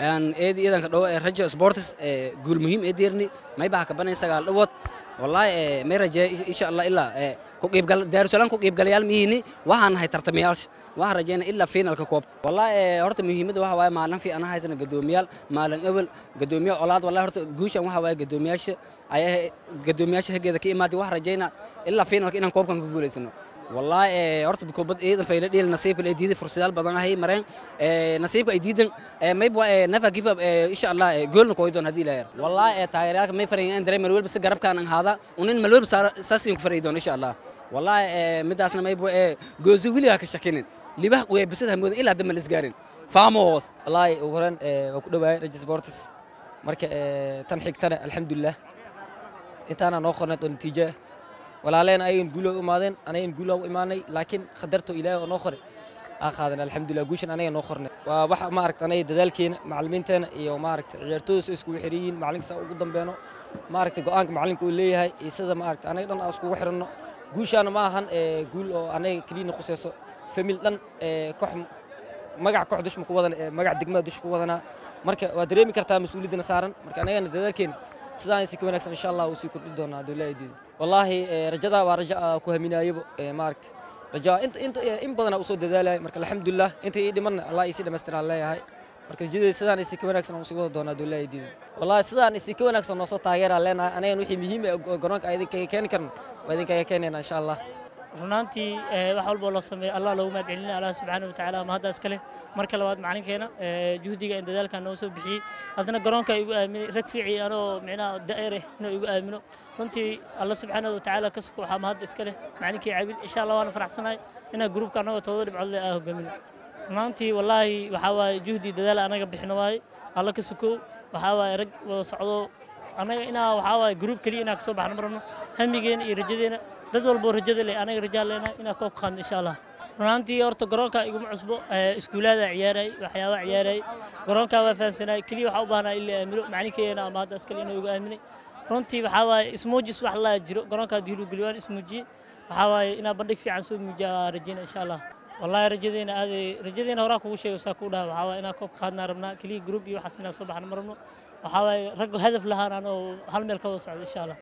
Aan eed iidanka dhow ee Rajo Sports guul muhiim ee deerni may baa ka banay 9 dhawood. Wallahi may raje insha Allah ilaa ku qaybgal Daarusalaam ku qaybgalayaal mihiini waxaan nahay tartamayaal. Waxaan rajeynaa ilaa finalka koob. Wallahi horta muhiimadda waxa waaye maalin fiican haysana gadoomiyaal maalin awal gadoomiye olaad. Wallahi horta guushan waxa waaye gadoomiyaasha ayaa gadoomiyaasha hageeda ka imaatay. Waxaan rajeynaa ilaa finalka inaan koobkan ku guuleysano. Wallahi horta kubad ciidan fayla dheel nasiib ay diiday fursadaal badan ahay mareen nasiibka ay diidan mayb waa never give up insha Allah goolna kooy doon hadii la yar. Wallahi taageerayaalka may farayeen in dareemar walba si garabkaan aan haada unin mal walba saasiin ku faray doon insha Allah. Wallahi midaasna mayb waa goosi wiliga ka shakinin libax way bisada moodan ilaa dama lisgaarin famos. Wallahi ugu horan waa ku dhawaay Rajo Sports. Marka tan xigtana alxamdulillah intaana noo qornay oo natiijo walaaleen ayay guulo u imaadeen anayn guulo u imaanay, laakiin qadarto Ilaahay oo noo qoray aan qaadan alxamdulillah. Guushan anaga noo qornay waa waxa ma aragta anay dadaalkeena macallimiinteena iyo ma aragta ciyaartooyda isku xiriyin macalinka saa ugu dambeeno ma aragta go'aanka macalinka uu leeyahay iyo sida ma aragta anaga dhan aan iskugu xiranno. Guushaana ma ahan guul oo anaga kaliya khuseyso famil dhan koox magac koox dush ma ku wadan magac degmada dush ku wadanaa. Marka waa dareemi kartaa mas'uuliyaddana saaran. Marka anagana dadaalkeena sidaan si ka wanaagsan insha Allah uu sii kordhi doonaa hadduu Ilaahay diido. Wallahi rajada waa rajo ku haminaayaba ma aragta rajo inta inta in badan u soo dadaalay. Marka alxamdulillah inta ii dhimanna Allah ii sii dhamaystiraa leeyahay. Marka rajada sidaan si ka wanaagsan uu sii wada doonaa hadduu Ilaahay diido. Wallahi sidaan si ka wanaagsan noo soo taageeraa leenahay anagan wixii muhiim ah garoonka ay idinkaga keeni karno waa idinkaga keenayna insha Allah. Runaantii wax walba loo sameeyo Allah loogu mahad celinaya Allah subxaanahu wa tacaala ama hadda iskale. Marka labaad macalinkeena juhdiga in dadaalkan noo soo bixiyey haddana garoonka igu aaminay rag fiici anoo micnaha da'yar eh inuu igu aamino runtii Allah subxaanahu wa tacaala ka suko waxaa mahadda iska leh macalinkii Cabil insha Allah. Waana faraxsanahay inaan gruubka anagoo 7 dhibcood leh aan hogaamino. Runaantii wallaahi waxaa waaye juhdi dadaal anaga bixino waaye alla ka suko waxaa waaye rag wada socdo anaga inaa waxaa waaye gruub keliya inaa kasoo baxno marno hamigeena iyo rajadeena dad walbo rajada leh anaga rajaa leenahay inaan koob qaadno insha Allah. Runaantii horta garoonka iguma cusbo iskuulaada ciyaaray waxyaaba ciyaaray garoonka waa fahansanay keliya waxaa u baahnaa in la aamino macalinkeena ama hadda askali inuu igu aaminay. Runtii waxaa waaye ismuujis wax laa jiro garoonka haddii lagu geliyo waan ismuujiyey waxaa waaye inaa bandhig fiican soo muujiya rajayna insha Allah. Wallahi rajadeena aaday rajadeena horaa kugu sheego saa kuu dhaha waxaa waaye inaan koobka qaadnaa rabnaa keliya group iyo waxaas inaan soo baxno ma rabno waxaa waaye rag hadaf lahaan anoo hal meel ka wada socdo insha Allah.